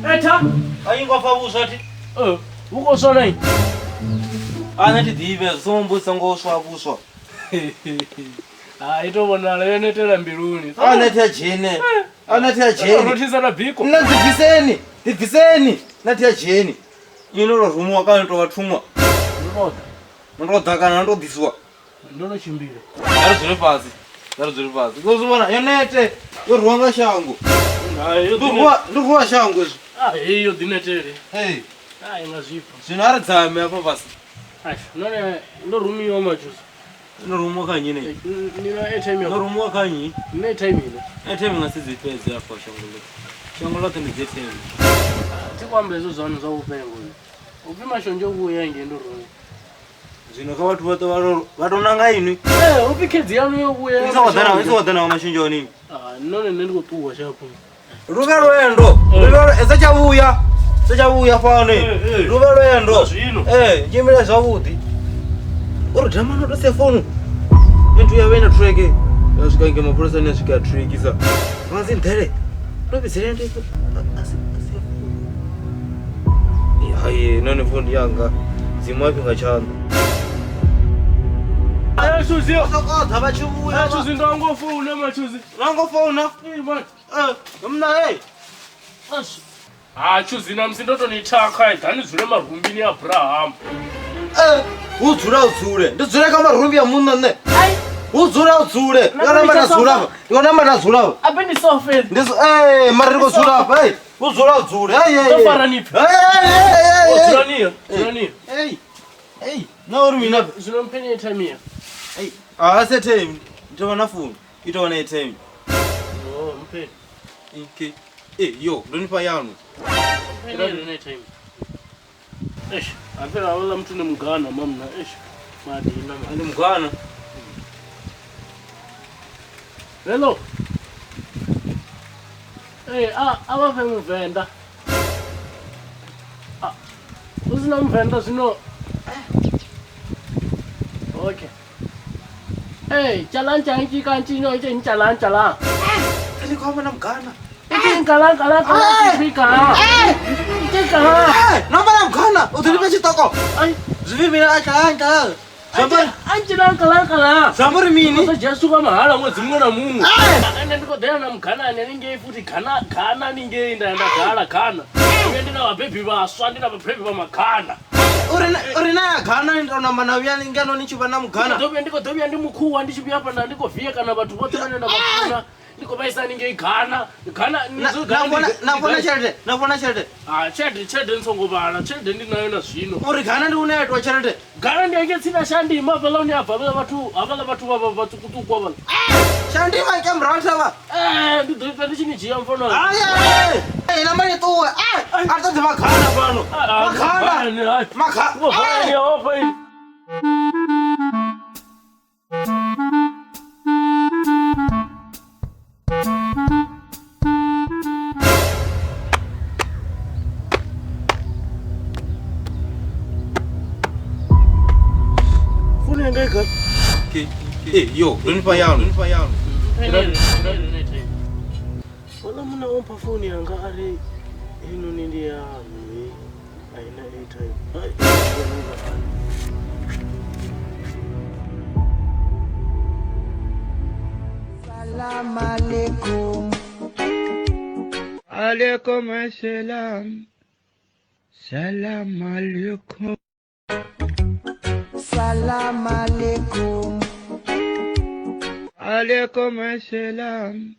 Etha. A yi ngo fa vhuswa thi. Eh, hu khou swa nai. A nṋe thi ḓivhi hezwo, songo mbudzisa ngo swa vhuswa. Ha, i to vhonala yo netela mbiluni. A nṋe thi a dzheni. A nṋe thi a dzheni. Rothisa na biko. Nṋe ḓibviseni, ḓibviseni. Nṋe thi a dzheni. Ini no to rumiwa kana ni to vha thuṅwa. Ndo ḓa. No to ḓa kana no to ḓisiwa. Ndo no tshimbila. Nga ri dzule fhasi. Nga ri dzule fhasi. Ngo zwi vhona yo nete yo rwiwa nga shango. Hai, yo Ndo ḓi rwiwa ndo rwiwa shango hezwi. Ah, heyi yo ḓi netele. Hey, Hai nga zwifha. zwino a ri dzame hafha fhasi. Ai, none ndo rumiwa matshusa. No rumiwa kha nnyi ne? Ni na airtime No ya. rumiwa kha nnyi? Ni airtime ine. Airtime nga si dzi fhedze hafha shango ḽoṱhe. Shango ḽoṱhe ndi dzi airtime. Thi khou amba hezwo zwanu zwa vhupengo. Upfi mashonzha o vhuya ngei ndo rumiwa. Zwino kha vhathu vhoṱhe vha to nanga inwi. Eh, upfi khedzi yanu yo vhuya. Ni songo ḓa na ni songo ḓa na mashonzhoni. Ah, none nṋe ndi khou ṱuwa shapho. Luvhe lwendo. Luvhe lwendo sa tsha vhuya. Sa tsha vhuya fhano. Luvhe lwendo. Zwino. Eh, tshimbile zwavhuḓi. Uri dama no to sia founu. Nthu ya vhe na track. Ya swika nge mapholisa ni swika trackisa. Nga si nḓele. Ndo vhidzele ndi asi asi. Hai, none founu yanga. Dzimu afhi nga tshanḓa. Eh, Suzi. Sokoḓa vha tshi vhuya. Eh, Suzi ndo ngo founa matshuzi. Vha ngo founa. Eh, man. Eh, mna hey. Ash. Ha, Tshuzi na musi ndo to ni thakha ḓani dzule marumbini a Abraham. Eh, hu dzula u dzule. Ndi dzule kha marumbi a munna nṋe. Ai, Hu dzula u dzule. Na Ndi namba nda sofa. dzula afha. Ndi namba nda dzula afha. abe ndi sofa. Ndi eh mara ndi khou dzula afha. Hey, hu dzula u dzule. Hey hey. Ndo fara nipfi. Hey hey hey. O hey. dzula niyo, dzula niyo. Hey. Hey, na uri mina. Zwino mpheni airtime ya. Hey, ah se time. Ndi vha na phone. Ito vha na airtime. Oh, mpheni. Okay. Eh, yo, ndo ni fha yanu. Mpheni na airtime. Eish, afela wala muthu ni mugana mamna. Eish. Madina ma. Ndi mugana. Hello. Hey, a a vha fhe muvenda. Ah, hu sina muvenda zwino. Okay. Hey, chalan chalan chi kan chi no chi chalan chalan. Ndi khou amba na mugana. Chi kalan kalan kalan chi ka. Chi ka. Eh, namba na mugana. U ḓo ni fha tshiṱoko. Ai, Zwi pfi mina a tla tla. Zwi an chalan kalan kalan. amba uri mini? Sa Jesu ka mahala ṅwedzi muṅwe na muṅwe. Ende ndi khou ḓela na muganani haningei futhi Ghana Ghana haningei nda ya nda gala Ghana. Nṋe ndi na vhabebi vhaswa ndi na vhabebi vha magana. Uri na ya Ghana ni to namba na vhuya ngeno ni tshi vha na mugana. Ndi khou ḓo vhuya ndi mukhuwa ndi tshi vhuya fhano ndi khou viya kana vhathu vhoṱhe vhane nda vha funa ndi khou vhaisa haningei Ghana. Ghana Na vhona na vhona tshelede, na vhona tshelede. Ah, tshelede tshelede ni songo vhala tshelede ndi nayo na zwino. Uri Ghana ndi hune ya itwa tshelede. Ghana ndi ngei tsini na Shandima hafhaḽa hune ha bva havhaḽa vhathu havhaḽa vhathu vha vhaṱukuṱuku havhaḽa. Shandima ke murahu thavha. Eh, ndi ḓo ita ndi tshi ni dzhia mfono. Ai ai. Eh, namba ni ṱuwe. Eh, a ri ṱoḓi maghana fhano. Maghana. Maghana. Founu yanga i gai? Eh, yo, ndo ni fha yanu. Ndo ni fha yanu. Wala muna o mpha founu yanga a ri heinoni ndi yanu hei a i na airtime. Ai, Salam alaikum. Alaikum assalam. Salam alaikum. Salam alaikum. Alaikum assalam.